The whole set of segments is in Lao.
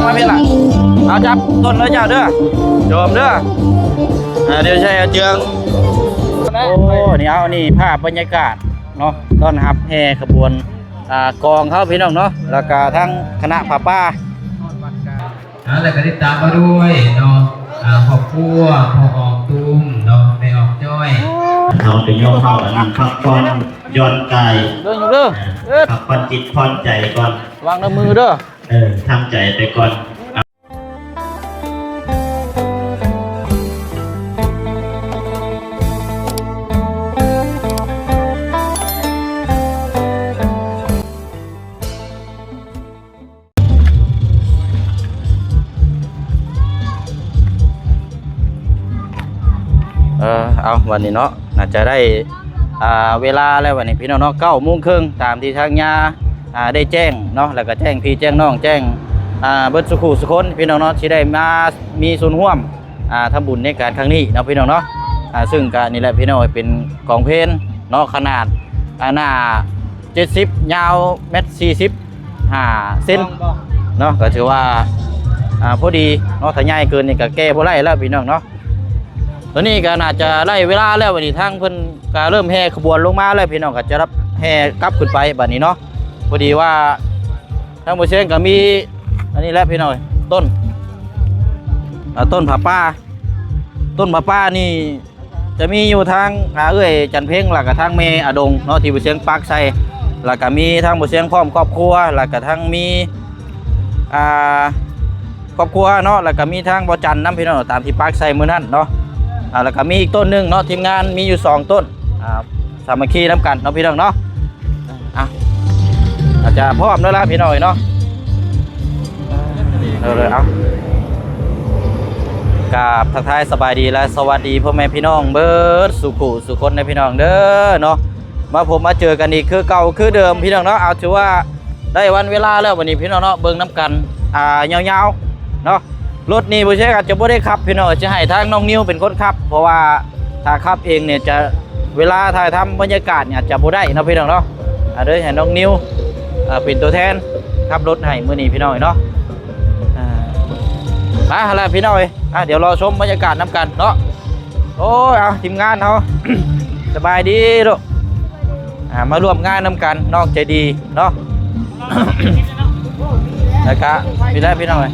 ມາພີ້ລະ ເອົາຈັບຕົ້ນເດີເຈົ້າເດີ ໂຈມເດີ ອ່າ ດຽວໃສ່ເຈືອງ ໂອ້ ນີ້ ເອົາ ນີ້ພາບບັນຍາກາດເນາະ ຕ້ອນຮັບແຫ່ຂະບວນ ອ່າ ກອງເຮົາພີ່ນ້ອງເນາະ ແລ້ວກະທັງຄະນະຜ້າປ່າ ອ່າ ແລ້ວກໍຕິດຕາມມາດ້ວຍເນາະ ອ່າ ຄອບຄົວພໍ່ອອງຕຸ້ມເນາະ ແມ່ອອງຈ້ອຍ ເຮົາຈະຍອມເຮົາອັນນັ້ນ ພັກຜ່ອນຢ່ອນກາຍ ເດີຢູ່ເດີ ອ່າ ເອີ ພັກຜ່ອນຈິດຜ່ອນໃຈກ່ອນ ວາງໃນມືເດີ ເອີ ທຳໃຈໄປກ່ອນ. ເອີ ເອົາ ວັນນີ້ເນາະ ໜ້າຈະໄດ້ ອ່າ ເວລາແລ້ວບັດນີ້ພີ່ນ້ອງເນາະ ເກົ້າໂມງເຄິ່ງ ຕາມທີ່ທາງຍ່າ ອ່າ ໄດ້ແຈ້ງເນາະ ແລ້ວກໍແຈ້ງພີ່ແຈ້ງນ້ອງ ແຈ້ງ ອ່າ ເບິດສູ່ຄູ່ສູ່ຄົນພີ່ນ້ອງເນາະ ທີ່ໄດ້ມາມີສ່ວນຮ່ວມ ອ່າ ທຳບຸນໃນການຄັ້ງນີ້ເນາະພີ່ນ້ອງເນາະ ອ່າ ຊຶ່ງກະນີ້ແຫຼະພີ່ນ້ອງ ເປັນກອງເພນເນາະ ຂະໜາດ ອ່າ ໜ້າເຈັດສິບ ຍາວແມັດສີ່ສິບຫ້າເຊັນເນາະ ກໍຖືວ່າ ອ່າ ພໍດີເນາະ ຖ້າໃຫຍ່ເກີນນີ້ກໍແກ່ບໍ່ໄດ້ແລ້ວພີ່ນ້ອງເນາະ. ຕອນນີ້ກໍໜ້າຈະໄດ້ເວລາແລ້ວ ບັດນີ້ທາງເພິ່ນກໍເລີ່ມແຫ່ຂະບວນລົງມາແລ້ວພີ່ນ້ອງ ກໍຈະຮັບແຫ່ກັບຂຶ້ນໄປບັດນີ້ເນາະ. ພໍດີວ່າທາງບໍ່ແຊງກໍມີອັນນີ້ແຫຼະພີ່ນ້ອງ ຕົ້ນ ອ່າ ຕົ້ນຜ້າປ່າ ຕົ້ນຜ້າປ່ານີ້ຈະມີຢູ່ທາງ ອ່າ ເອື້ອຍຈັນເພັງ ແລ້ວກໍທາງແມ່ອາດົງເນາະ ທີ່ບໍ່ແຊງປັກໃສ່ ແລ້ວກໍມີທາງບໍ່ແຊງພ້ອມຄອບຄົວ ແລ້ວກໍທັງມີ ອ່າ ຄອບຄົວເນາະ ແລ້ວກໍມີທາງບໍ່ຈັນນຳພີ່ນ້ອງ ຕາມທີ່ປັກໃສ່ມື້ນັ້ນເນາະ ອ່າ ແລ້ວກໍມີອີກຕົ້ນໜຶ່ງເນາະ ທີມງານມີຢູ່ສອງຕົ້ນ ອ່າ ສາມັກຄີນຳກັນເນາະພີ່ນ້ອງເນາະ ອ່ະ ອາດຈະພ້ອມແລ້ວລະພີ່ນ້ອງເອີຍເນາະ ເອີ ເອົາ ກາບທັກທາຍສະບາຍດີ ແລະ ສະຫວັດດີພໍ່ແມ່ພີ່ນ້ອງເບິດສູ່ຄູ່ສູ່ຄົນເດີພີ່ນ້ອງເດີເນາະ ມາພົບມາເຈີກັນອີກຄືເກົ່າຄືເດີມພີ່ນ້ອງເນາະ ເອົາ ຖືວ່າ ໄດ້ວັນເວລາແລ້ວບັດນີ້ພີ່ນ້ອງເນາະ ເບິ່ງນຳກັນ ອ່າ ຍາວໆເນາະ ລົດນີ້ບໍ່ເຊີອາດຈະບໍ່ໄດ້ຂັບພີ່ນ້ອງ ຈະໃຫ້ທາງນ້ອງນິວເປັນຄົນຂັບ ເພາະວ່າຖ້າຂັບເອງນີ້ຈະ ເວລາຖ່າຍທຳບັນຍາກາດນີ້ອາດຈະບໍ່ໄດ້ເນາະພີ່ນ້ອງເນາະ ອ່າ ເລີຍໃຫ້ນ້ອງນິວ ອ່າ ເປັນຕົວແທນຂັບລົດໃຫ້ມື້ນີ້ພີ່ນ້ອງເນາະ ອ່າ ໄປຫັ້ນລະພີ່ນ້ອງເອີຍ ອ່າ ດຽວລໍຊົມບັນຍາກາດນຳກັນເນາະ. ໂອ້ຍ ເອົາ ທີມງານເຮົາ ສະບາຍດີລູກ ອ່າ ມາຮ່ວມງານນຳກັນ ນ້ອງໃຈດີເນາະ ແລ້ວກະ ພີ່ແຫຼະພີ່ນ້ອງເອີຍ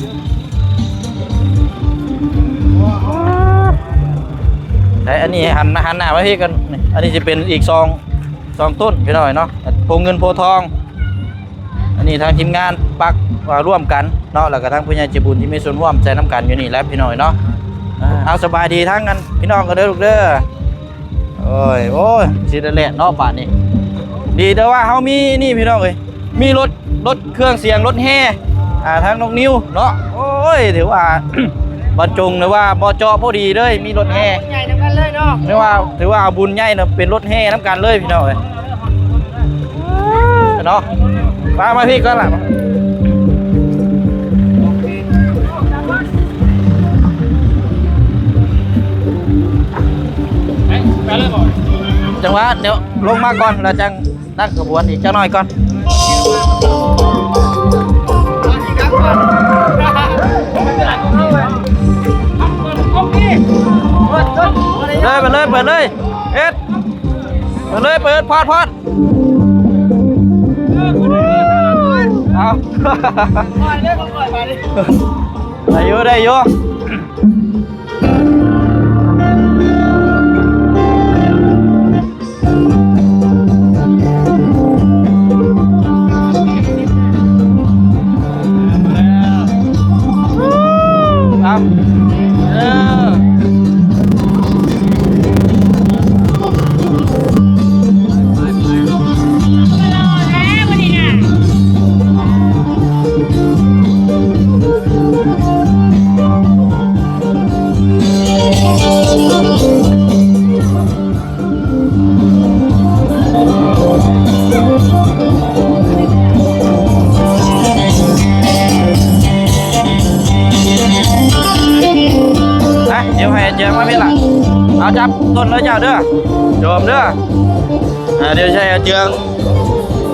ແຕ່ອັນນີ້ຫັນ ຫັນໜ້າມາພີ້ກັນ ອັນນີ້ຈະເປັນອີກສອງ ສອງຕົ້ນພີ່ນ້ອງເອີຍເນາະ ໂພເງິນໂພທອງ ອັນນີ້ທາງທີມງານປັກ ອ່າ ຮ່ວມກັນເນາະ ແລ້ວກໍທາງຜູ້ໃຫຍ່ໃຈບຸນທີ່ມີສ່ວນຮ່ວມໃສ່ນຳກັນຢູ່ນີ້ແຫຼະພີ່ນ້ອງເນາະ ອ່າ ເອົາ ສະບາຍດີທາງອັນພີ່ນ້ອງກັນເດີລູກເດີ ໂອ້ຍ ໂອ້ຍ ຊິໄດ້ແລ່ນເນາະບາດນີ້ ດີແຕ່ວ່າເຮົາມີນີ້ພີ່ນ້ອງເອີຍ ມີລົດ ລົດເຄື່ອງສຽງ ລົດແຫ່ ອ່າ ທາງນ້ອງນິວເນາະ ໂອ້ຍ ຖືວ່າບັນຈົງ ຫຼືວ່າບໍ່ເຈາະ ພໍດີເລີຍ ມີລົດແຫ່ ບຸນໃຫຍ່ນຳກັນເລີຍເນາະ ຖືວ່າ ຖືວ່າເອົາບຸນໃຫຍ່ນະ ເປັນລົດແຫ່ນຳກັນເລີຍພີ່ນ້ອງເອີຍ ເນາະ ມາ ມາພີ້ກ່ອນລະ ໄປເລີຍບໍ ຈັງຫວະ ດຽວລົງມາກ່ອນ ແລ້ວຈັ່ງນັບຂະບວນອີກຈັກໜ້ອຍກ່ອນ ເປີດເລີຍ ເປີດເລີຍ ເປີດເລີຍ ເອີດ ເປີດເລີຍ ເປີດ ພອດ ພອດ ເອົາ ໄດ້ຢູ່ ໄດ້ຢູ່ ນະ ດຽວໃຫ້ເຈີມາພີ້ລະ ເອົາ ຈັບຕົ້ນເດີເຈົ້າເດີ ໂຈມເດີ ອ່າ ດຽວໃຫ້ເຈີມ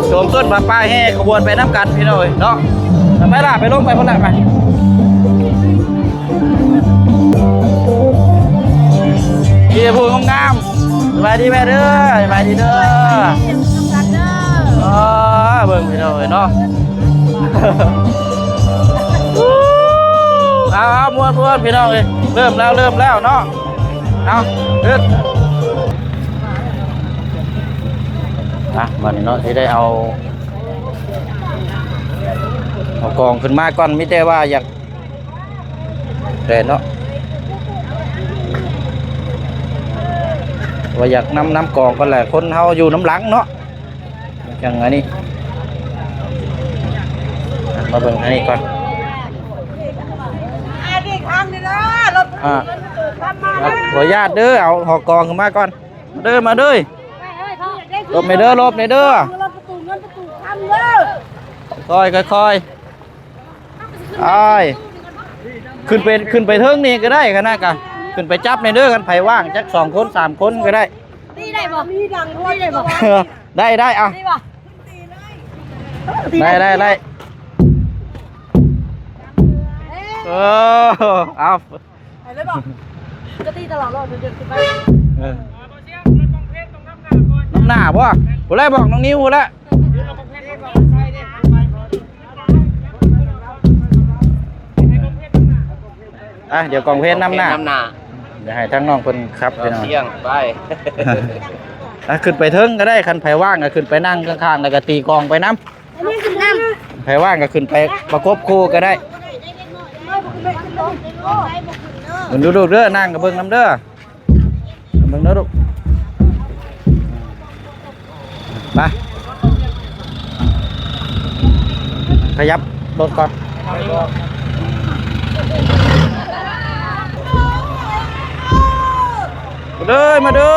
ໂຈມຕົ້ນຜ້າປ່າແຫ່ຂະບວນໄປນຳກັນພີ່ນ້ອງເອີຍເນາະ ໄປລະ ໄປລົງໄປພຸ້ນລະ ໄປ ເຈົ້າຜູ້ງາມໆ ສະບາຍດີແມ່ເດີ ສະບາຍດີເດີ. ອໍ ເບິ່ງພີ່ນ້ອງເອີຍເນາະ ເອົາໆ ມ່ວນໆ ພີ່ນ້ອງເອີຍ ເລີ່ມແລ້ວ ເລີ່ມແລ້ວເນາະ. ເອົາ ເຮັດ ອ່ະ ບັດນີ້ເນາະ ຊິໄດ້ເອົາ ເອົາກອງຂຶ້ນມາກ່ອນ ມີແຕ່ວ່າຢາກ ແຕ່ເນາະ ວ່າຢາກນຳ ນຳກອງກ່ອນແຫຼະ ຄົນເຮົາຢູ່ນຳຫຼັງເນາະ ຈັ່ງອັນນີ້ ມາເບິ່ງອັນນີ້ກ່ອນ ອ່າ ຂໍອະນຸຍາດເດີ ເອົາຫໍກອງຂຶ້ນມາກ່ອນ ມາເດີ ມາເດີ ຫຼົບແດ່ເດີ ຫຼົບແດ່ເດີ ຄ່ອຍໆ ຄ່ອຍໆ. ອ້າຍ ຂຶ້ນໄປ ຂຶ້ນໄປເທິງນີ້ກໍໄດ້ ຄັນນັ້ນກະຂຶ້ນໄປຈັບແດ່ເດີ ຄັນໃຜວ່າງຈັກສອງຄົນສາມຄົນກໍໄດ້. ຕີໄດ້ບໍ່? ຕີໄດ້ບໍ່? ໄດ້ ໄດ້ ເອົາ ຕີບໍ່? ໄດ້ ໄດ້ ໄດ້ ເອີ ເອົາ ໄປເລີຍບໍ່? ກະຕີຕະຫຼອດໂລດ ດຽວຊິໄປ ເອີ ນຳໜ້າບໍ່? ຜູ້ໃດບອກນ້ອງນິວພຸ້ນແຫຼະ. ອ່ະ ດຽວກອງເພນນຳໜ້າ ນຳໜ້າ ດຽວໃຫ້ທາງນ້ອງເພິ່ນຂັບໄປເນາະ ສຽງໄປ ອ່ະ ຂຶ້ນໄປເທິງກໍໄດ້ ຄັນໃຜວ່າງກໍຂຶ້ນໄປນັ່ງຂ້າງໆ ແລ້ວກໍຕີກອງໄປນຳ ນຳ ໃຜວ່າງກໍຂຶ້ນໄປປະກົບຄູ່ກໍໄດ້ ເບິ່ງດູລູກເດີ ນັ່ງກໍເບິ່ງນຳເດີ. ເບິ່ງເດີລູກ ໄປ ຂະຫຍັບລົດກ່ອນ ມາເດີ ມາເດີ.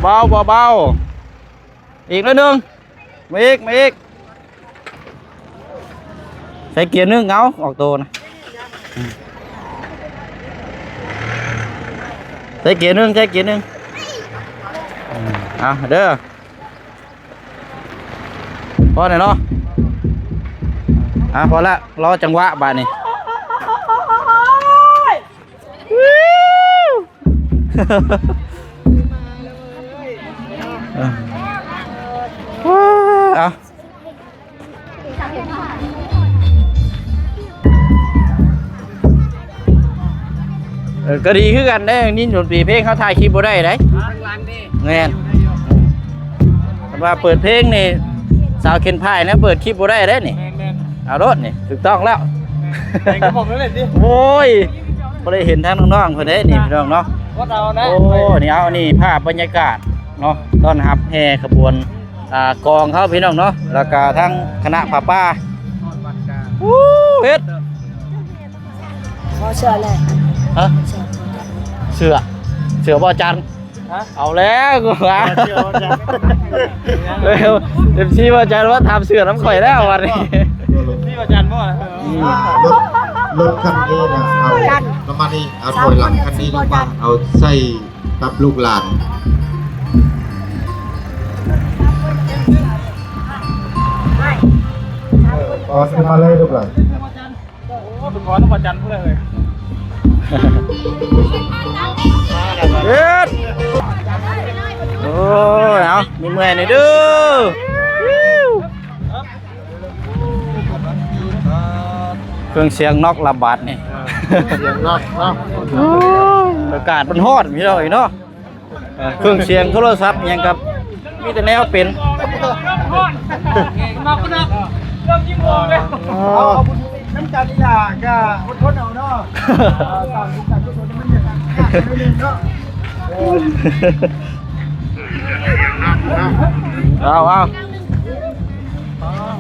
ເບົາໆ ເບົາໆ ອີກໜ້ອຍໜຶ່ງ ມາອີກ ມາອີກ ໃສ່ເກຍໜຶ່ງ ເອົາ ອອກໂຕນະ ໃສ່ເກຍໜຶ່ງ ໃສ່ເກຍໜຶ່ງ ເອົາເດີ. ພໍແລ້ວເນາະ ອ່າ ພໍລະ ລໍຈັງຫວະບາດນີ້ ເອົາ ເອີ ກໍດີຄືກັນເດ້ ຍິນດົນຕີເພງ ເຮົາຖ່າຍຄລິບບໍ່ໄດ້ເດ້. ແມ່ນ ຄັນວ່າເປີດເພງນີ້ ສາວເຂັນພາຍນະ ເປີດຄລິບບໍ່ໄດ້ເດ້ນີ້. ແມ່ນໆ ເອົາໂລດນີ້ ຖືກຕ້ອງແລ້ວ. ແມ່ນ ແຕ່ງກັບຜົມນັ້ນແຫຼະຕິ. ໂອ້ຍ ບໍ່ໄດ້ເຫັນທາງນ້ອງໆເພິ່ນເດ້ນີ້ ພີ່ນ້ອງເນາະ. ອົດເອົານະ. ໂອ້ ນີ້ ເອົາ ນີ້ພາບບັນຍາກາດເນາະ ຕ້ອນຮັບແຫ່ຂະບວນ ອ່າ ກອງເຮົາ ພີ່ນ້ອງເນາະ ແລ້ວກະທັງຄະນະຜ້າປ່າ. ອູ້ ເຮັດ ຂໍເສື້ອແດ່. ຮະ? ເສື້ອ ເສື້ອບໍ່ຈັນ. ຮະ? ເອົາແລ້ວກູວ່າ ເສື້ອບໍ່ຈັນ. ເອີ ເອັຟຊີບໍ່ຈັນວ່າຖາມເສື້ອນຳຂ້ອຍແລ້ວບັດນີ້. ເອັຟຊີບໍ່ຈັນບໍ່? ອືມ ລົດ ລົດຄັນນີ້ນະ ເອົາ ປະມານນີ້ ເອົາຖອຍຫຼັງຄັນນີ້ລົງມາ ເອົາໃສ່ ກັບລູກຫຼານ. ເອີ ເອົາຂຶ້ນມາເລີຍລູກຫຼານ. ໂອ້ ໄປຂໍນຳພະຈັນພຸ້ນເລີຍ. ເຮັດ ໂອ້ຍ ເອົາ ມີເມື່ອຍແດ່ເດີ. ເຄື່ອງສຽງນອກລະບາດນີ້ ເອີ ສຽງນອກເນາະ. ອາກາດມັນຮ້ອນພີ່ນ້ອງເອີຍເນາະ. ເອີ ເຄື່ອງສຽງໂທລະສັບຫຍັງກໍມີແຕ່ແນວເປັນ. ນອກນອກ ເລີ່ມຍິງໂມງເລີຍ. ເອົາ ເອົາບຸນນຳກັນນີ້ລະ ກໍອົດທົນເອົາເນາະ. ເອີ ສ້າງບຸນສ້າງກຸສົນໃຫ້ມັນຍາກໜ້ອຍໜຶ່ງເນາະ. ເອົາ ເອົາ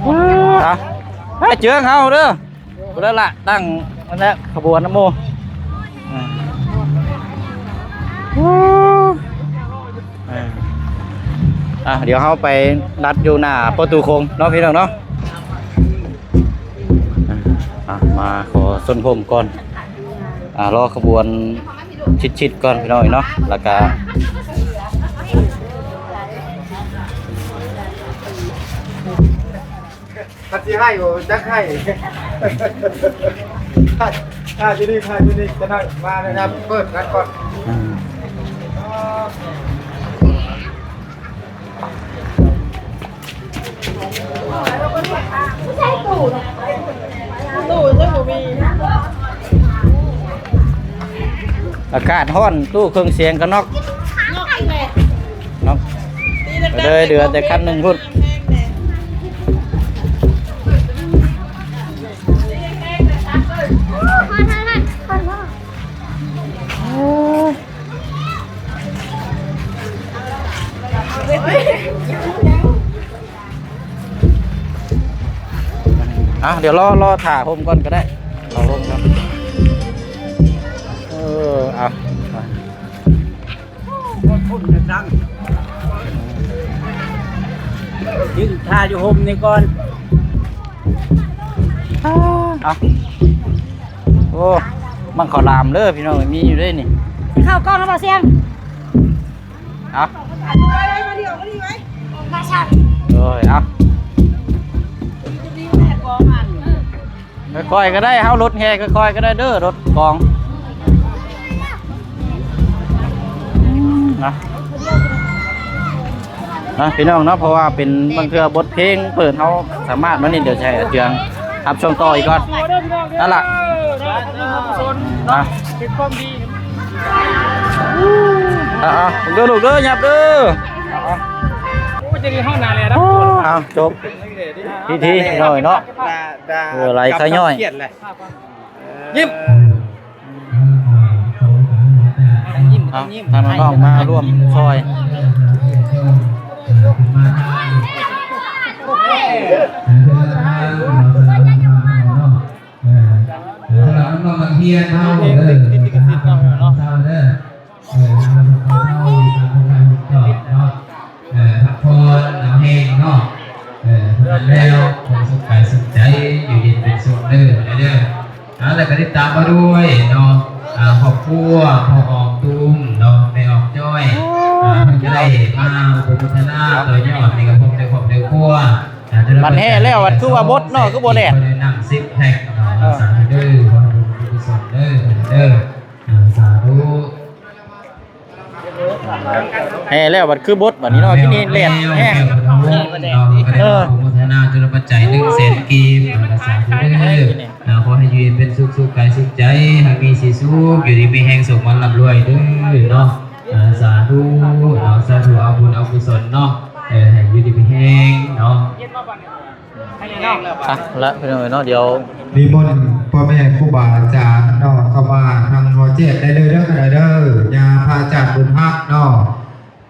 ເອົາ ເອົາ ເຈີເຮົາເດີ. ພຸ້ນແຫຼະ ຕັ້ງນັ້ນແຫຼະ ຂະບວນນຳໝູ່. ອ່າ ອ່າ ດຽວເຮົາໄປລັດຢູ່ໜ້າປະຕູໂຂງເນາະ ພີ່ນ້ອງເນາະ. ອ່າ ມາຂໍຊົນພົມກ່ອນ ອ່າ ລໍຂະບວນຊິດໆກ່ອນ ພີ່ນ້ອງເນາະ ແລ້ວກະ ອ່າ ຄັນຊິໃຫ້ບໍ່ຈັກໃຫ້. ຖ້າຢູ່ນີ້ ຖ້າຢູ່ນີ້ ຈະໜ້ອຍມາແລ້ວນະ ເປີດນັ້ນກ່ອນ. ອາກາດຮ້ອນ ຕູ້ເຄື່ອງສຽງກໍນັອກ ນັອກ ເລີຍເຫຼືອແຕ່ຄັນໜຶ່ງພຸ້ນ. ອ່ະ ດຽວລໍ ລໍຖ້າຮົ່ມກ່ອນກໍໄດ້ ລໍຮົ່ມກ່ອນ. ເອີ ເອົາ ພຸ້ນ ພຸ້ນ ຈັ່ງຊັ້ນ ຢືນຖ້າຢູ່ຮົ່ມນີ້ກ່ອນ. ເອົາ ໂອ້ ມັນເຂົ້າຫຼາມເດີພີ່ນ້ອງ ມີຢູ່ເດ້ນີ້. ຊິເຂົ້າກ້ອງແລ້ວບໍ່ສຽງ? ເອົາ ໂອ້ຍ ເອົາ ຄ່ອຍໆກໍໄດ້ ເຮົາລົດແຫ່ຄ່ອຍໆກໍໄດ້ເດີ ລົດກອງນະ ນະພີ່ນ້ອງເນາະ. ເພາະວ່າເປັນບາງເທື່ອບົດເພງເພິ່ນ ເຮົາສາມາດມານີ້ ດຽວຊິໃຫ້ອາເຈືອງຮັບຊ່ວງຕໍ່ອີກກ່ອນ ນັ້ນລະ ເປັນຄວາມດີ ອ່າໆ ເດີລູກເດີ ຫຍັບເດີ ໂອ້ຍ ຈະໄດ້ເຮົາໜ້າແລດ ເອົາ ຈົບ ພິທີໜ້ອຍເນາະ ເອີ ໄຫຼຂະຍ້ອຍ ຍິ້ມ ທາງນ້ອງໆມາຮ່ວມຊ່ອຍ ເອີ ສຳລັບນ້ອງໆນັກຮຽນເຮົາເດີ ເອີ ເຮົາເດີ ເອີ ເຮົາເຮົາເຮົາເຮົາເຮົາເນາະ ເອີ ພັກຜ່ອນເອົາແຮງເນາະ ເອີ ເທົ່ານັ້ນແລ້ວ ຄວາມສຸກກາຍສຸກໃຈ ຢູ່ເຢັນເປັນສຸກເດີ ເດີ ເອົາ ແລ້ວກໍຕິດຕາມມາດ້ວຍເນາະ ອ່າ ຄອບຄົວ ພໍ່ອອກຕຸ້ມເນາະ ແມ່ອອກຈ້ອຍ ອ່າ ເພິ່ນກໍໄດ້ມາອະນຸໂມທະນາຕໍ່ຍອດໃນກັບຄອບຄົວ ຄອບຄົວ ອ່າ ມັນແຫ່ແລ້ວ ມັນຄືວ່າບົດເນາະ ຄືບໍ່ແລ່ນ ເພິ່ນໄດ້ນຳສິບແພັກເນາະ ເອີ ສາທຸເດີ ຂໍບຸນກຸສົນເດີ ເດີ ອ່າ ສາທຸ. ແຫ່ແລ້ວບັດຄືບົດບັດນີ້ເນາະ ທີ່ນີ້ແລ່ນແຮງ ເອີ ໂມທະນາຈຸລະປັດໄຈໜຶ່ງແສນກີບ ສາທຸເດີ ຂໍໃຫ້ຢູ່ເປັນສຸກ ສຸກກາຍສຸກໃຈ ໃຫ້ມີສີສຸກ ຢູ່ດີມີແຮງ ສຸກໝານລ່ຳລວຍເດີເນາະ ສາທຸ ສາທຸ ເອົາບຸນເອົາກຸສົນເນາະ ໃຫ້ຢູ່ດີມີແຮງເນາະ. ອ່ະ ລະ ພີ່ນ້ອງເອີຍເນາະ ດຽວນິມົນພໍ່ແມ່ຄູບາອາຈານເນາະ ເຂົ້າມາທາງຫໍແຈກໄດ້ເລີຍເດີ ເດີ ຍາພະອາຈານບຸນຮັກເນາະ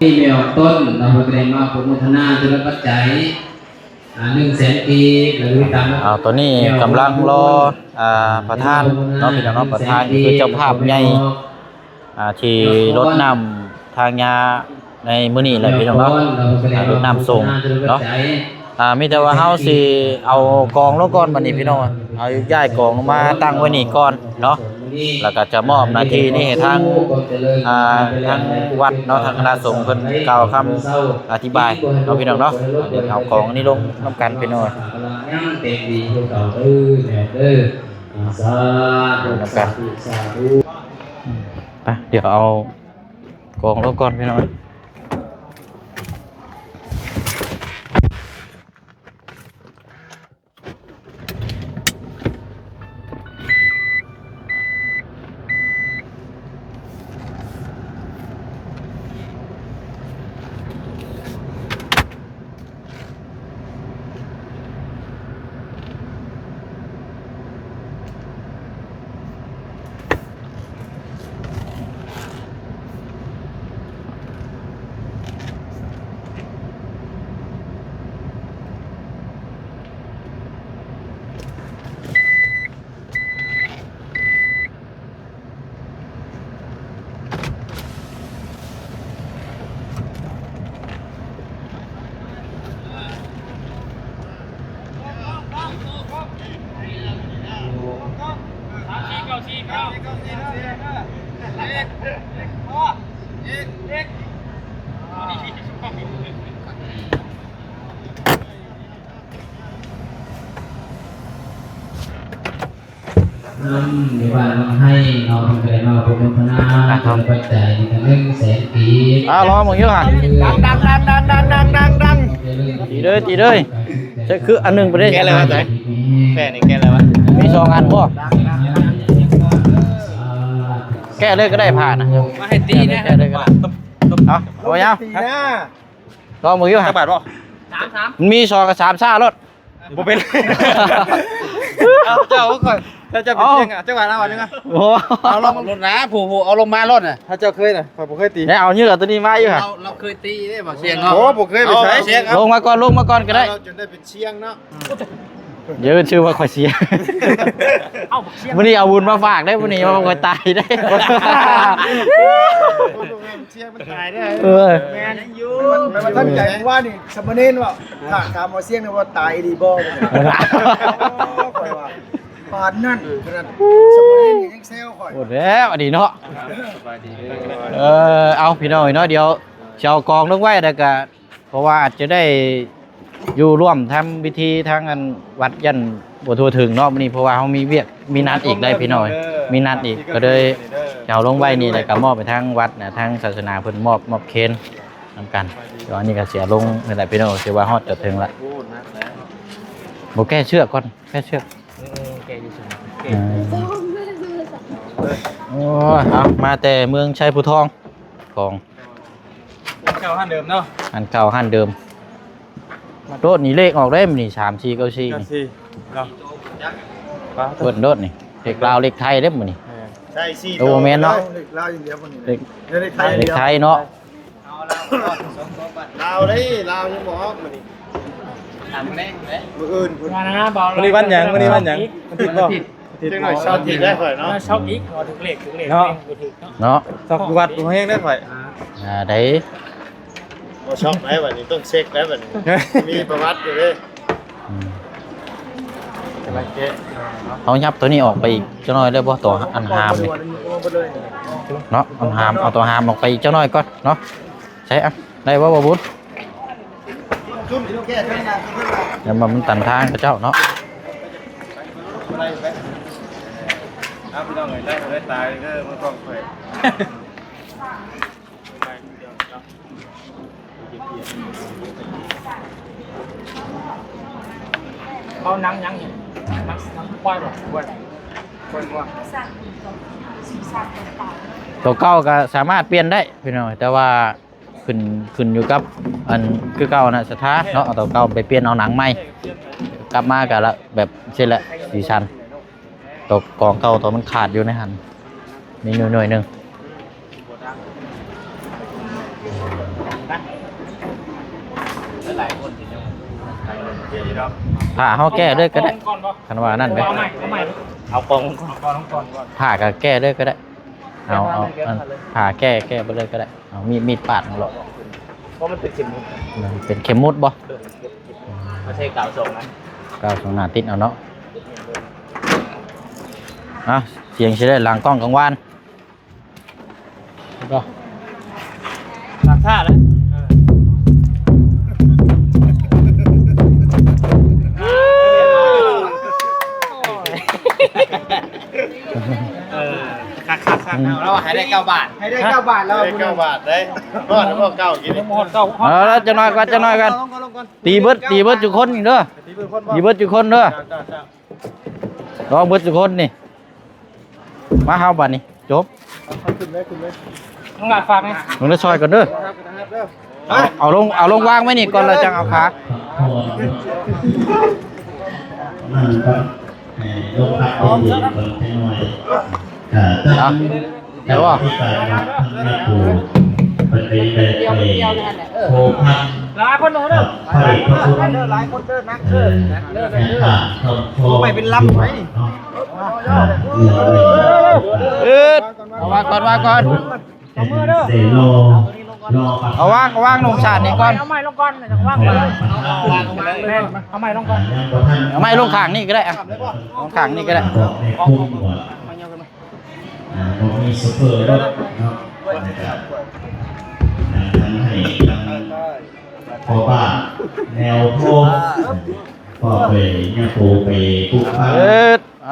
ມີແມ່ອອກຕົ້ນເນາະ ເພິ່ນກໍໄດ້ມາໂປຣໂມທະນາຈຸລະປັດໄຈ ອ່າ ໜຶ່ງແສນກີບ ແລ້ວກໍຕາມ ອ່າ ຕອນນີ້ກຳລັງລໍ ອ່າ ປະທານເນາະ ພີ່ນ້ອງເນາະ ປະທານກໍຄືເຈົ້າພາບໃຫຍ່ ອ່າ ທີ່ລົດນ້ຳທາງຍາໃນມື້ນີ້ແຫຼະພີ່ນ້ອງເນາະ ອ່າ ລົດນ້ຳສົງເນາະ ອ່າ ມີແຕ່ວ່າເຮົາຊິເອົາກອງລົງກ່ອນບັດນີ້ພີ່ນ້ອງ ເຮົາຍ້າຍກອງລົງມາຕັ້ງໄວ້ນີ້ກ່ອນເນາະ ແລ້ວກໍຈະມອບໜ້າທີ່ນີ້ໃຫ້ທາງ ອ່າ ທາງວັດເນາະ ທາງຄະນະສົງເພິ່ນກ່າວຄຳອະທິບາຍເນາະ ພີ່ນ້ອງເນາະ ດຽວເອົາກອງນີ້ລົງນຳກັນພີ່ນ້ອງ ສາທຸ ນຳກັນ ສາທຸ ສາທຸ ອືມ ໄປ ດຽວເອົາກອງລົງກ່ອນພີ່ນ້ອງ. ນຳໃນບ້ານວັງໄຮເນາະ ເພິ່ນກໍໄດ້ມາໂປໂມທະນາ ອ່ະ ເປັນປັດໄຈນີ້ກໍໜຶ່ງແສນກີບ ອ່າ ລອເບິ່ງຢູ່ຫະ ດັງໆໆໆໆໆ ຕີເດີຍ ຕີເດີຍ ໃຊ້ຄືອັນໜຶ່ງບໍ່ໄດ້ ແກະແລ້ວວ່າໃດ ແກະນີ້ແກະແລ້ວວ່າ ມີສອງອັນບໍ່ ແກະເລີຍກໍໄດ້ຜ້ານະ ມາໃຫ້ຕີແດ່ ແກະເລີຍກໍໄດ້ ເອົາ ເອົາຍາວ ຕີນະ ລອງເບິ່ງຢູ່ຫະ ຈັກບາດບໍ່ ສາມ ສາມ ມັນມີສອງກັບສາມຊາໂລດ ບໍ່ເປັນ ເອົາ ເຈົ້າເອົາກ່ອນ ເຈົ້າ ເຈົ້າເປັນ ເອົ້າ ຊຽງ ອ່ະ ຈັກບາດເອົາອັນໜຶ່ງ ໂອ້ ເອົາລົງ ລົດນະ ຜູ້ ຜູ້ເອົາລົງມາໂລດນະ ຖ້າເຈົ້າເຄີຍນະ ຂ້ອຍບໍ່ເຄີຍຕີ ແລ້ວເອົາເຍືອກໂຕນີ້ມາຢູ່ຫະ ເຮົາ ເຮົາເຄີຍຕີເດ້ ບໍ່ຊຽງເນາະ ໂອ້ ບໍ່ເຄີຍໄປໃສ ເອົາ ຊຽງ ເອົາ ລົງມາກ່ອນ ລົງມາກ່ອນກໍໄດ້ ເອົາ ຈົນໄດ້ເປັນຊຽງເນາະ ຢ່າເອີ້ນຊື່ວ່າຂ້ອຍຊຽງ ເອົ້າ ຊຽງ ມື້ນີ້ເອົາບຸນມາຝາກເດ້ ມື້ນີ້ວ່າຂ້ອຍຕາຍເດ້ ຊຽງມັນຕາຍເດ້ ເອີ ແມ່ນ ຍັງຢູ່ ແມ່ນວ່າ ແມ່ນວ່າທັນໃຈ ມື້ວານນີ້ສາມະເນນວ່າ ຖ້າຖາມວ່າຊຽງນີ້ວ່າຕາຍອີ່ຫຼີບໍ່ ຂ້ອຍວ່າປານນັ້ນ ຂະໜາດສາມະເນນຍັງແຊວຂ້ອຍ ໂອດແລ້ວອັນນີ້ເນາະ ສະບາຍດີ ເອີ ເອົາ ພີ່ນ້ອງເນາະ ດຽວຊິເອົາກອງລົງໄວ້ ແລ້ວກະ ເພາະວ່າອາດຈະໄດ້ຢູ່ຮ່ວມທຳພິທີທາງອັນວັດ ຢ້ານບໍ່ທົ່ວເຖິງເນາະ ມື້ນີ້ ເພາະວ່າເຮົາມີວຽກ ມີນັດອີກໄດ໋ພີ່ນ້ອງ ມີນັດອີກ ກໍເລີຍເອົາລົງໄວ້ນີ້ ແລ້ວກໍມອບໃຫ້ທາງວັດນະ ທາງສາສະໜາເພິ່ນມອບ ມອບເຄນນຳກັນ ແຕ່ວ່ານີ້ກໍເສຍລົງນີ້ແຫຼະພີ່ນ້ອງ ຖືວ່າຮອດຈອດເຖິງລະ ບໍ່ແກ້ເຊືອກກ່ອນ ແກ້ເຊືອກ ເອີ ແກ້ຢູ່ຊັ້ນ ເອີ ໂອ້ຍ ເອົາ ມາແຕ່ເມືອງໄຊພູທອງ ຂອງ ເກົ່າຮ້ານເດີມເນາະ ຮ້ານເກົ່າຮ້ານເດີມ ໂດດນີ້ເລກອອກເດ້ມື້ນີ້ ສາມສີ່ເກົ້າສີ່ ເກົ້າສີ່ເນາະ ເບິ່ງໂດດນີ້ ເລກລາວເລກໄທເດ້ມື້ນີ້ ແມ່ນ ໃຊ່ສີ່ໂຕ ໂອ້ ແມ່ນເນາະ ເລກລາວຢ່າງດຽວມື້ນີ້ ເລກ ເລກໄທ ເລກໄທເນາະ ລາວເດ້ ລາວຍັງບໍ່ອອກມື້ນີ້ ມື້ອື່ນພຸ້ນ ມື້ອື່ນພຸ້ນ ມື້ນີ້ວັນຫຍັງ ມື້ນີ້ວັນຫຍັງ ວັນທິດບໍ່? ຈັກໜ້ອຍຊອກອີກໄດ້ຂ້ອຍເນາະ ຊອກອີກ ເອົາຖືກເລກ ຖືກເລກ ເນາະ ແມ່ນບໍ່ຖືກເນາະ ເນາະ ຊອກຢູ່ວັດບໍ່ແຮງໄດ້ຂ້ອຍ ອ່າ ໄດ້ ບໍ່ຊອກໄດ້ບັດນີ້ ຕ້ອງເຊັກໄດ້ບັດນີ້ ມີປະຫວັດຢູ່ເດ້ ອືມ ກຳລັງແກະ ເຮົາຫຍັບໂຕນີ້ອອກໄປອີກຈັກໜ້ອຍໄດ້ບໍ່? ຕົວອັນຫາມນີ້ເນາະ ອັນຫາມ ເອົາຕົວຫາມອອກໄປອີກຈັກໜ້ອຍກ່ອນເນາະ ໃສ່ ອ່ະ ໄດ້ບໍ່ ບໍ່ບຸນ? ແລ້ວມັນຕັນທາງເຂົາເຈົ້າເນາະ ເອົາ ພີ່ນ້ອງເອີຍ ໄດ້ ໄດ້ຕາຍເດີ ມາຕ້ອງໄປ ເອົາໜັງຫຍັງນີ້? ໜັງ ໜັງຄວາຍບໍ່? ຄວາຍ ຄວາຍງົວ ຕົວເກົ່າກໍສາມາດປ່ຽນໄດ້ພີ່ນ້ອງ ແຕ່ວ່າ ຂຶ້ນ ຂຶ້ນຢູ່ກັບອັນຄືເກົ່ານະ ສະຖາເນາະ ເອົາຕົວເກົ່າໄປປ່ຽນເອົາໜັງໃໝ່ ກັບມາກະລະແບບຊີ້ແຫຼະ ສີສັນ ຕົວກອງເກົ່າຕົວມັນຂາດຢູ່ໃນຫັ້ນ ມີໜ່ວຍໜຶ່ງ ຖ້າເຮົາແກ້ເລີຍກໍໄດ້ ຄັນວ່ານັ້ນເດ້ ເອົາໃໝ່ ເອົາໃໝ່ ເອົາກອງກ່ອນ ເອົາກອງກ່ອນ ຜ້າກໍແກ້ເລີຍກໍໄດ້ ເອົາ ເອົາອັນຜ້າແກ້ ແກ້ໄປເລີຍກໍໄດ້ ເອົາມີດ ມີດປາດເອົາໂລດ ເພາະມັນເປັນເຂັມໝຸດ ເປັນເຂັມໝຸດບໍ່? ເອີ ເຮົາໃຊ້ກາວສອງໜ້າ ກາວສອງໜ້າຕິດເອົາເນາະ ເອົາ ສຽງຊິໄດ້ຫຼັງກ້ອງກາງວານ ເຫັນບໍ່? ຫຼັງຖ້າແລ້ວ ເອີ ເອີ ຄັກໆໆ ເອົາລະວ່າໃຫ້ໄດ້ເກົ້າບາດ ໃຫ້ໄດ້ເກົ້າບາດແລ້ວ ໃຫ້ໄດ້ເກົ້າບາດເດ້ ຮອດບໍ່ເກົ້າກິນນີ້ ຮອດເກົ້າ ເອົາລະ ຈັກໜ້ອຍກ່ອນ ຈັກໜ້ອຍກ່ອນ ລອງກ່ອນ ລອງກ່ອນ ຕີເບິດ ຕີເບິດທຸກຄົນນີ້ເດີ ຕີເບິດຄົນ ຕີເບິດທຸກຄົນເດີ ເຈົ້າ ເຈົ້າ ລອງເບິດທຸກຄົນນີ້ ມາເຮົາບາດນີ້ ຈົບ ເອົາຂຶ້ນເລີຍ ຂຶ້ນເລີຍ ນ້ອງຫຼ້າຝາກນີ້ ລົງໄດ້ຊ່ອຍກ່ອນເດີ ເອົາ ເອົາລົງ ເອົາລົງວາງໄວ້ນີ້ກ່ອນ ແລ້ວຈັ່ງເອົາຂາ ນັ້ນກໍໃຫ້ລົງພັກໄປເບິ່ງກ່ອນຈັກໜ້ອຍ ເອົາ ແລ້ວບໍ່? ທີ່ການວັດທາງແມ່ປູເພິ່ນໄດ້ ໄດ້ໂພພັນ ຫຼາຍຄົນເດີ ກັບພະເດດພະຄຸນ ຫຼາຍຄົນເດີ ໜັກເດີ ເອີ ແມ່ຄ້າຄຳຄອງ ໄປເປັນລຳໄປ ເນາະ ອ່າ ເລື່ອງນີ້ ເອີ ເອົາວາງກ່ອນ ວາງກ່ອນ ເປັນເສໂລ ລໍ ເອົາວາງ ເອົາວາງລົງຊາດນີ້ກ່ອນ ເອົາໄມ້ລົງກ່ອນ ວາງກ່ອນ ແມ່ນ ເອົາໄມ້ລົງກ່ອນ ຍັງບໍ່ທັນ ເອົາໄມ້ລົງຂ້າງນີ້ກໍໄດ້ ອ່ະ ລົງຂ້າງນີ້ກໍໄດ້ ບອກແມ່ຄຸ້ມກ່ອນ ອ່າ ບໍ່ມີໂຊເຟີລົດເນາະ ແລ້ວກະ ອ່າ ທັງໃຫ້ທັງພໍ່ບ້ານແນວໂພ ກໍໄປຍາໂປໄປປຸກພາ ເອີ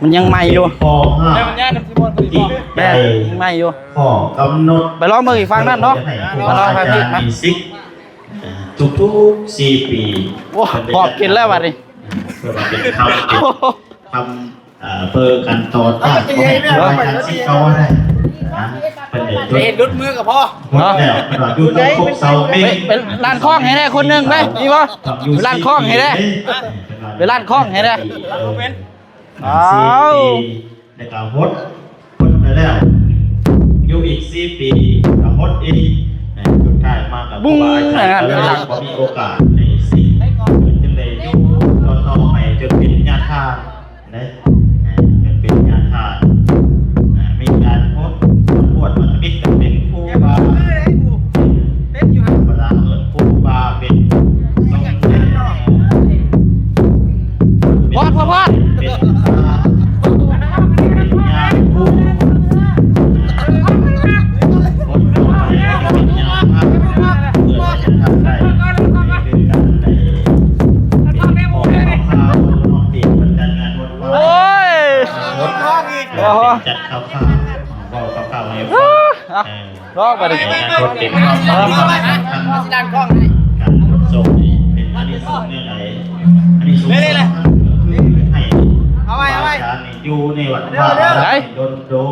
ມັນຍັງໃໝ່ຢູ່ ຂໍ້ຫ້າມ ແລ້ວມັນຍ້າຍນຳຊິບ່ອນຜູ້ນີ້ບໍ່? ແມ່ນ ຍັງໃໝ່ຢູ່ ຂໍ້ກຳນົດ ໄປລອງເບິ່ງອີກຝັ່ງນັ້ນເນາະ ໃຫ້ຄູບາອາຈານມີສິດທຸກໆສີ່ປີ ໂອ້ ຫອບກິນແລ້ວບັດນີ້ ເພື່ອເປັນຄຳ ເປັນຄຳ ເອີ ເບີກັນຕໍ່ຕ້ານ ບໍ່ໃຫ້ເກີນການສິດເກົ່າໄດ້ນະ ເພິ່ນໄດ້ຈົດ ເຫັນຫຼຸດມືກໍພໍ ໝົດແລ້ວ ເພິ່ນວ່າຢູ່ຕົງຄົບເສົາເມັງ ໄປ ໄປລ້ານຄ້ອງໃຫ້ແດ່ຄົນໜຶ່ງເດ້ ມີບໍ່? ໄປລ້ານຄ້ອງໃຫ້ແດ່ ໄປລ້ານຄ້ອງໃຫ້ແດ່ ເອີ ອ້າວ ສີ່ປີ ແລ້ວກໍຫົດ ຫົດໄປແລ້ວ ຢູ່ອີກສີ່ປີກໍຫົດອີກ ແລະ ສຸດທ້າຍມາກໍ ບຸ້ງ ຄູບາອາຈານກໍເລີຍບໍ່ມີໂອກາດໃນສິດ ເພິ່ນຈຶ່ງໄດ້ຢູ່ຕໍ່ໆໄປຈົນເປັນຍາທ່ານເດ້ ເປັນຍາທ່ານ ມີການຫົດ ສຳຫຼວດມາທຳອິດກໍເປັນຄູບາ ເປັນຢູ່ ທຳມະດາເອີ້ນຄູບາເປັນສົມເດັດ ພອດ ພອດ ພອດ ເປັນ ໂອ້ຍ ໂອ້ໂຫ ຈັດຄາວໆ ເວົ້າຄາວໆໃຫ້ຟັງ ເອີ ລອງໄປດິ ໃນອະນາຄົດເປັນຄວາມສຳຄັນ ການຂົນສົ່ງນີ້ເປັນອານິສົງແນວໃດ? ອານິສົງສຳຄັນກໍຄືໃຫ້ ເອົາໄວ້ ເອົາໄວ້ ອາຈານນີ້ຢູ່ໃນວັດວາອາລາມດົນໆ ບໍ່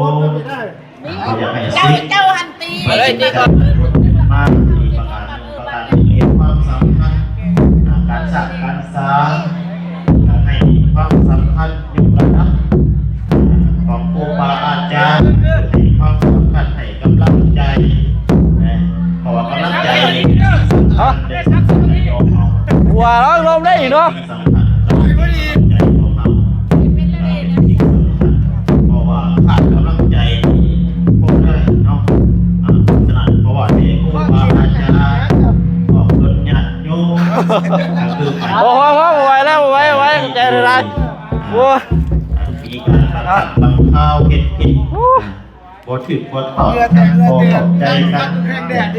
ຢາກໃຫ້ສິດ ເຈົ້າ ເຈົ້າຫັ້ນຕິ ມາອີກປະການໜຶ່ງ ປະການເຫັນຄວາມສຳຄັນ ການສ້າງການ ສາມ ໃຫ້ຄວາມສຳຄັນຍົກລະດັບຂອງຄູບາອາຈານ ໃຫ້ຄວາມສຳຄັນ ໃຫ້ກຳລັງໃຈນະ ເພາະວ່າກຳລັງໃຈນີ້ສຳຄັນເດ້ ສຳຄັນໃນໂລກເຮົາ ວ່າລອງລົມໄດ້ອີກເນາະ ສຳຄັນໃນກຳລັງໃຈຂອງເຮົາ ເປັນສິ່ງສຳຄັນ ເພາະວ່າຂາດກຳລັງໃຈນີ້ບໍ່ໄດ້ເນາະ ອ່າ ສະນັ້ນ ເພາະວ່າເດ ຄູບາອາຈານ ອອກຕົນຍາດ ໂຍມ ກໍຄື ໂອ້ໂຫ ບໍ່ໄຫວແລ້ວ ບໍ່ໄຫວ ບໍ່ໄຫວ ໃຈຫຼາຍໆ ໂອ້ຍ ມີການຕັດຕັດບາງຄາວເຮັດຜິດ ໂອ້ ບໍ່ຖືກບໍ່ຕ້ອງ ບໍ່ເຂົ້າໃຈກັນ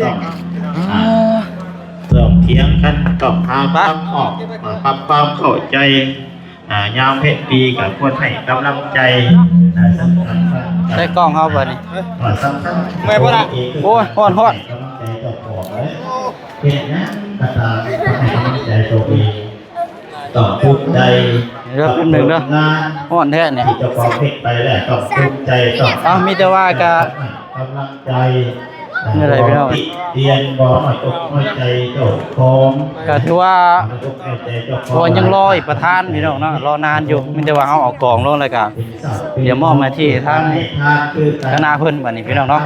ຕ້ອງ ອ່າ ຕ້ອງຖຽງກັນ ຕ້ອງຫາທາງອອກ ປັບຄວາມເຂົ້າໃຈ ອ່າ ຍາມເຮັດດີກໍຄວນໃຫ້ກຳລັງໃຈ ອ່າ ສຳຄັນ ໃສ່ກ້ອງເຮົາບັດນີ້ ວ່າສຳຄັນ ເມື່ອຍບໍ່ລະ? ໂອ້ຍ ຮ້ອນໆ ໃຫ້ກຳລັງໃຈເຈົ້າຂອງເດ້ ເຮັດຫຍັງກໍຕາມ ຕ້ອງໃຫ້ກຳລັງໃຈຕົວເອງ ຕ້ອງພູມໃຈ ເດີ ແປັບໜຶ່ງເດີ ກັບຜົນງານ ຮ້ອນແທ້ນີ້ ທີ່ເຈົ້າຂອງເຮັດໄປແລ້ວ ຕ້ອງພູມໃຈ ຕ້ອງ ເອົ້າ ມີແຕ່ວ່າກໍ ກຳລັງໃຈ ແນວໃດພີ່ນ້ອງ ຕິຕຽນບໍ່ນ້ອຍອົກນ້ອຍໃຈເຈົ້າຂອງ ກໍຖືວ່າ ນ້ອຍອົກນ້ອຍໃຈເຈົ້າຂອງ ເພາະວ່າຍັງລໍອີກປະທານພີ່ນ້ອງເນາະ ລໍນານຢູ່ ມີແຕ່ວ່າເຮົາເອົາກອງລົງແລ້ວກໍ ດຽວມອບໜ້າທີ່ໃຫ້ທາງຄະນະເພິ່ນບັດນີ້ພີ່ນ້ອງເນາະ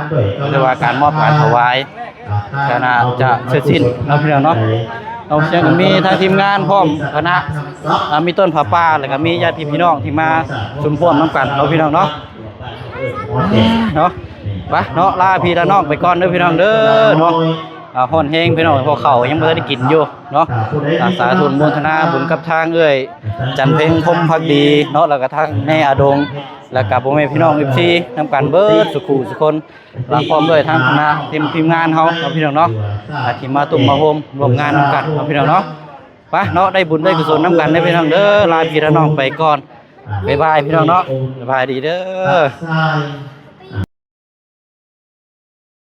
ແຕ່ວ່າການມອບການຖວາຍ ກໍໜ້າຈະເສັດສິ້ນເນາະພີ່ນ້ອງເນາະ ເຮົາຍັງມີທາງທີມງານພ້ອມຄະນະ ອ່າ ມີຕົ້ນຜ້າປ່າ ແລ້ວກໍມີຍາດພີ່ນ້ອງທີ່ມາຊຸມຮ່ວມນຳກັນເນາະພີ່ນ້ອງເນາະ ເນາະ ໄປເນາະ ລາພີ່ລານ້ອງໄປກ່ອນເດີພີ່ນ້ອງເດີເນາະ ອ່າ ຮ້ອນແຮງພີ່ນ້ອງ ເພາະເຂົ້າຍັງບໍ່ທັນໄດ້ກິນຢູ່ເນາະ ອ່າ ສາທຸອະນຸໂມທະນາບຸນກັບທາງເອື້ອຍຈັນເພັງ ພົມພັກດີເນາະ ແລ້ວກໍທາງແມ່ອາດົງ ແລ້ວກໍພໍ່ແມ່ພີ່ນ້ອງ ເອັຟຊີ ນຳກັນເບິດສູ່ຄູ່ສູ່ຄົນ ລະພ້ອມດ້ວຍທາງຄະນະທີມ ທີມງານເຮົາເນາະພີ່ນ້ອງເນາະ ອ່າ ທີ່ມາຕຸ້ມມາໂຮມຮ່ວມງານນຳກັນເນາະພີ່ນ້ອງເນາະ ໄປເນາະ ໄດ້ບຸນໄດ້ກຸສົນນຳກັນເດີພີ່ນ້ອງເດີ ລາພີ່ລານ້ອງໄປກ່ອນ ບາຍບາຍພີ່ນ້ອງເນາະ ສະບາຍດີເດີ.